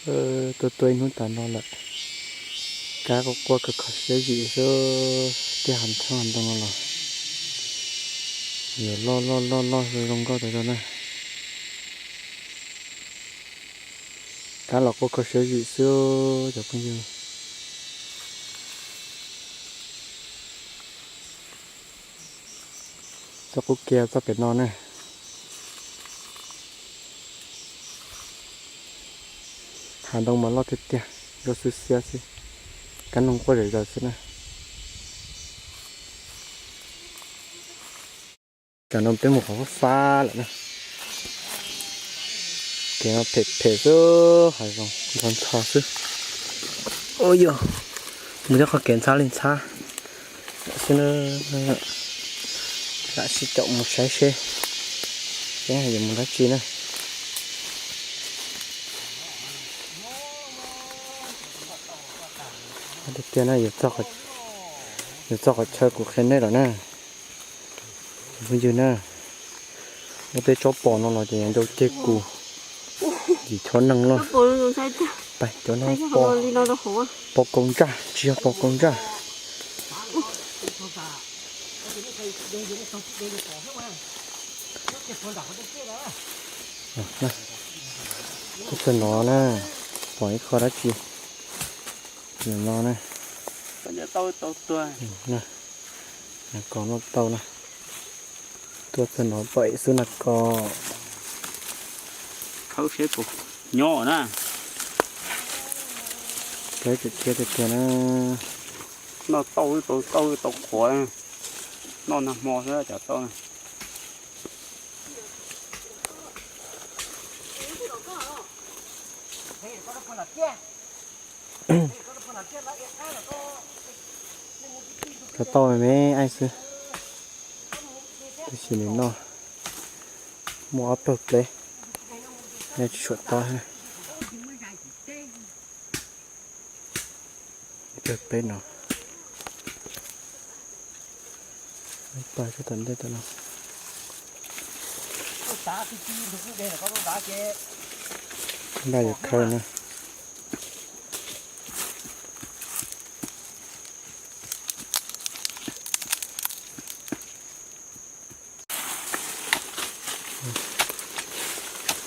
Tuaj tuaj ib hnub tas no lawm, kab quaj quaj kho kho siab zim xwb. Tej hav ntoo no los yuav loj loj loj loj zoo nkauj tas zog na. Kab los quaj kho siab zim xwb cov phooj ywg. Txoj qub kiag txoj pem no na. Hav ntoo mas loj tiag tiag, zoo xwb xiab xwb, kab noog quaj zom zaws xwb na. Tam no peb mus qhov fab fab lawm na. Kev no phem phem xwb, hav zoov ntxhov ntxhov xwb. Ua yog mus nyob qhov kev ntxhab li ntxhab xwb na. Lam sib caum mus saib seb peb yuav mus dab tsi na. Tiag tiag na, yuav txog qhov chaw kuv qhia nej lawm na. Phooj ywg na, muaj tej tsob pos no los ces yuav ncau ceg kuv, yim choj neeg loj. Pais cov no pos kaus ntsaj, tsis yog pos kaus ntsaj. Tuaj txog no na, pom ib qho dab tsi no na. Nas kos noj tau na. Tuaj txog no pom ib xub nas kos. Khawb seb puas nyob na. Khawb tiag tiag tiag na. Noj tau tau tau qhuav, noj nag hmo xwb cov tau na. Cov tau me me xwb, tab sis nws noj muaj ob pawg pleb, nyob tsis tshua tob thiab. Pawg pleb no, pawg tsis tom ntej tom no. Npaj yuav khawb na.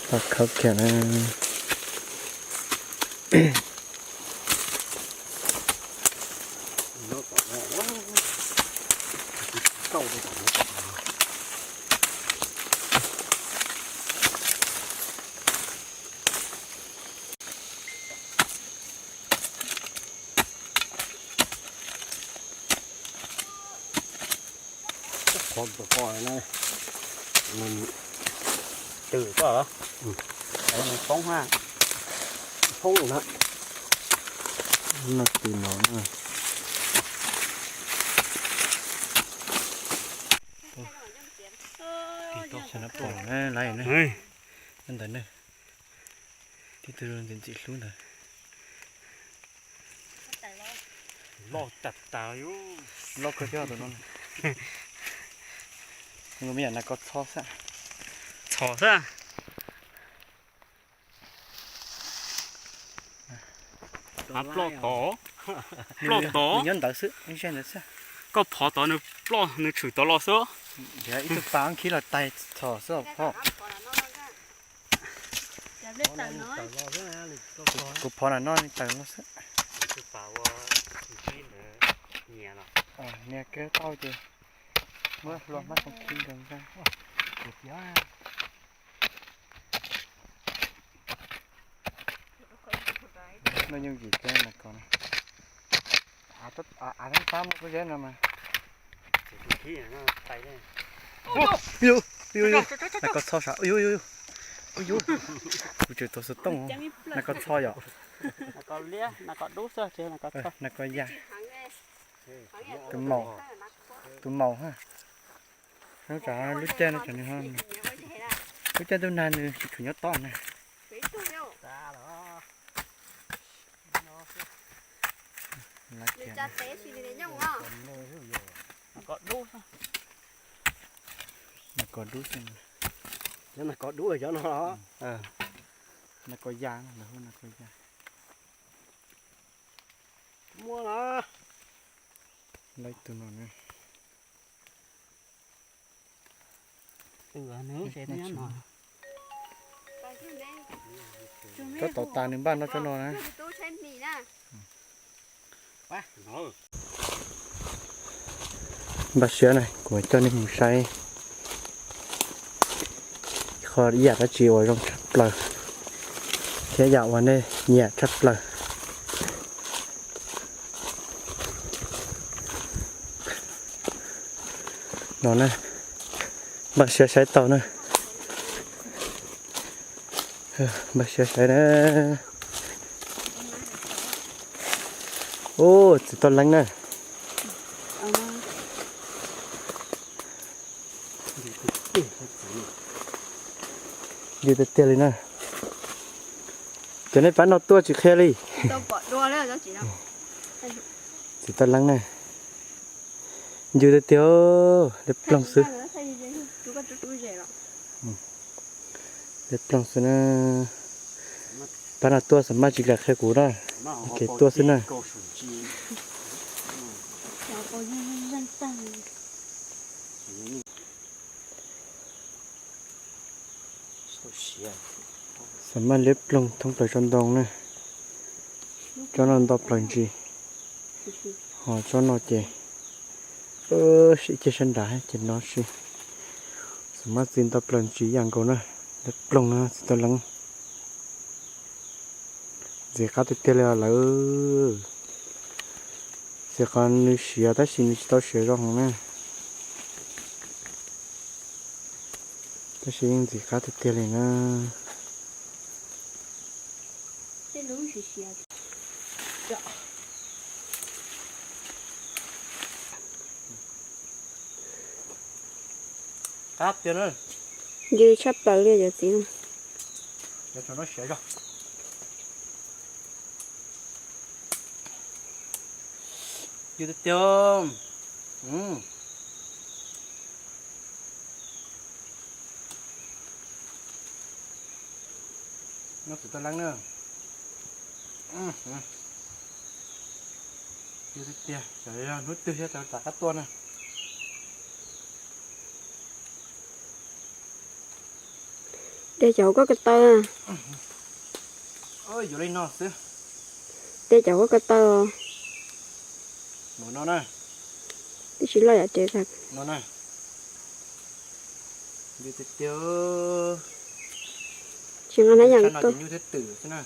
Tau khawb kiag na. Qhov tus qos na, twm koj los, nws poob ha, poob na. No twm no na. Tus no pom na, lawv na, ntawd na, tib tug ntxim ntxim hlub ntawd. Loj tas tas, loj kawg thiab tus no. Nws me nyuam nas kos txho xwb. Txho xwb. Ploj tod, ploj tod. Nws nyob ntawd xwb, ib zej ntawd xwb. Koj phov tod nws ploj nws tshwm tod los xwb. Ib tug pas khib los tais txho xwb phauj. Kuv phov nram no nws tawm los xwb. Nias kawg tau ces muab hlua hmab xoo khi nkaus ntag. Noj yooj yim kawg nas kos na. Av theej tab muaj kuj zeb no mas. Nas kos txho sav, u u u, kuv tseem tau xov tooj, nas kos txho yom. Nas kos ya, tus maum, tus maum ha. Lub caij no, lub caij ntuj nag nws tsis tshua nyob tob na. Nas kos dub xwb. Nas kos dub, nas kos ya, lawv hu nas kos ya. Muab los. Laib tus no na. Tsob tau tas nws npaj noj tsob no na. Npaj siab na, kuv coj nej mus saib qhov ib yam dab tsi uas zoo tshaj plaws thiab yam uas nej nyiam tshaj plaws. No na, npaj siab saib tau na. Npaj siab saib na. Ub, txiv toj leeb na. Yus tiag tiag li na. Cov nej pab no tuaj tsis qhia li. Txiv toj leeb na. Yus tiag tiag, liab ploog xwb. Liab ploog xwb na. Pab no tuaj xam maj tsis kam qhia kuv na. Kev tuaj xwb na. Xam maj liab ploog thoob plaws tsob ntoo na. Tsob no nto plaws ntsis, ho tsob no ces ib ce sab nrad ces no si. Xam maj txiv nto plaws ntsis ib yam nkaus na. Liab ploog na txiv toj leeb. Ntxim qab tiag tiag li os lawm. Txiv qhov nws siav tab sis nws tsis tau siav zoo heev na. Tab sis yeej ntxim qab tiag tiag li na. Qab tiag na. Yus tshaj plaws li cov txiv. Yus tiag tiag. Noj txiv toj leeb na. Yus tiag tiag, hnub twg thiaj rov qab tuaj na. De cov koj ko taw. Yuav li no xwb. De cov koj ko taw. Mus no na. Twb tsis loj yam tsev tag. No na. Yus tiag tiag. Tsis nqa na yam no twb nyuj thiab twm xwb na.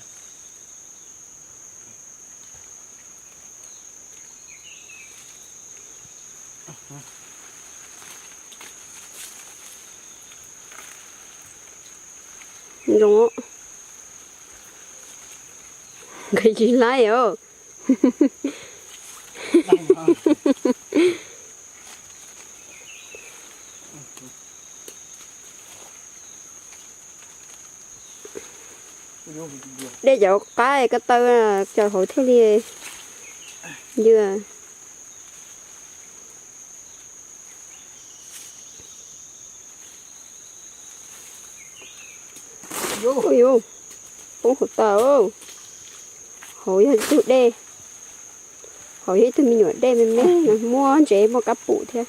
Zoo. Nkawd tsis laib os. De cov qab ko taw, cov hauv thiaj li ywg. Ui yus, poob hauv taw. Hauv yog ib tug dej, hauv yog ib tug me nyuam dej me me, muaj ntsev muaj kab pum thiab.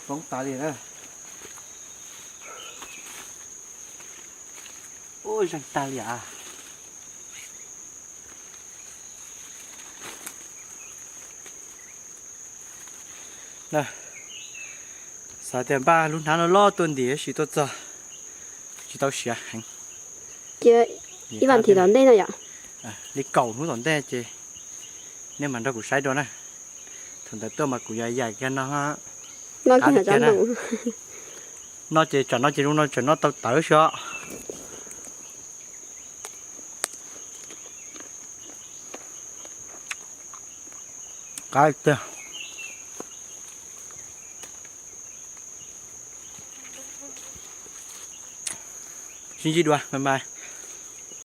Ua zeeg tag li as. Xav tias npaj lub hnab no loj tuaj ntim tab sis tuaj txog tsis tau siav heev. Cia ib vas thiv tom ntej no yom. Li kaum hnub tom ntej ces nej mam nrog kuv saib dua na. Thaum ntawd tuaj mas kuv yuav yaim kiag no. Noj kiag tiag na. Noj ces tsam no ces zoo no tseem noj tau tawv xwb os. Qab tiag. Sib ntsib dua, bye bye.